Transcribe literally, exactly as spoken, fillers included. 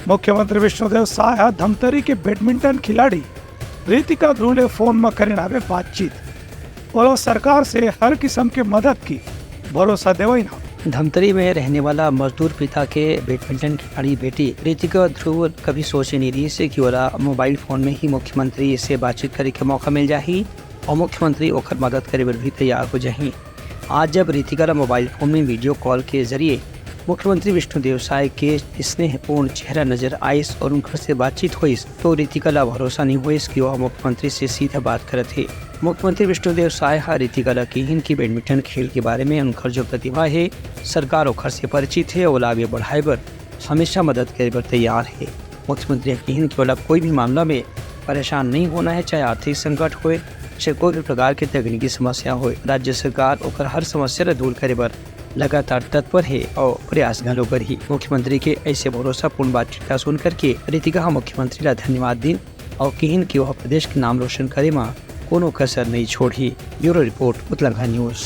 मुख्यमंत्री विष्णुदेव साय ह धमतरी के बैडमिंटन खिलाड़ी रितिका ध्रुव ले फोन म करे हावे बातचीत। ओला सरकार से हर किसम के मदद के भरोसा देवइन ह। धमतरी में रहने वाला मजदूर पिता के बैडमिंटन खिलाड़ी बेटी रितिका ध्रुव कभी सोचे नहीं रहिस कि ओला मोबाइल फोन में ही मुख्यमंत्री से बातचीत करे के मौका मिल जाही और मुख्यमंत्री ओकर मदद करे बर भी तैयार हो जाही। आज जब रितिका ला मोबाइल फोन में वीडियो कॉल के जरिए मुख्यमंत्री विष्णुदेव साय के स्नेहपूर्ण चेहरा नजर आइस और उनकर से बातचीत होइस, तो रितिका ला भरोसा नहीं होइस कि वह मुख्यमंत्री से सीधा बात करत हे। मुख्यमंत्री विष्णुदेव साय ह रितिका ला किहिन कि बैडमिंटन खेल के बारे में उनकर जो प्रतिभा हे, सरकार ओखर से परिचित हे, ओला आगे बढ़ाए बर हमेशा मदद करे बर तैयार हे। मुख्यमंत्री ह किहिन कि ओला कोई भी मामला में परेशान नहीं होना है, चाहे आर्थिक संकट होए, चाहे कोई भी प्रकार के तकनीकी समस्या होए, राज्य सरकार ओकर हर समस्या ला दूर करे बर लगातार तत्पर हे और प्रयास घलो करही। मुख्यमंत्री के ऐसे भरोसापूर्ण बातचीत ला सुन करके रितिका ह मुख्यमंत्री ला धन्यवाद दीन और किहिन कि वह प्रदेश के नाम रोशन करे म कोनो कसर नहीं छोड़ही। Bureau report, Utlangha news.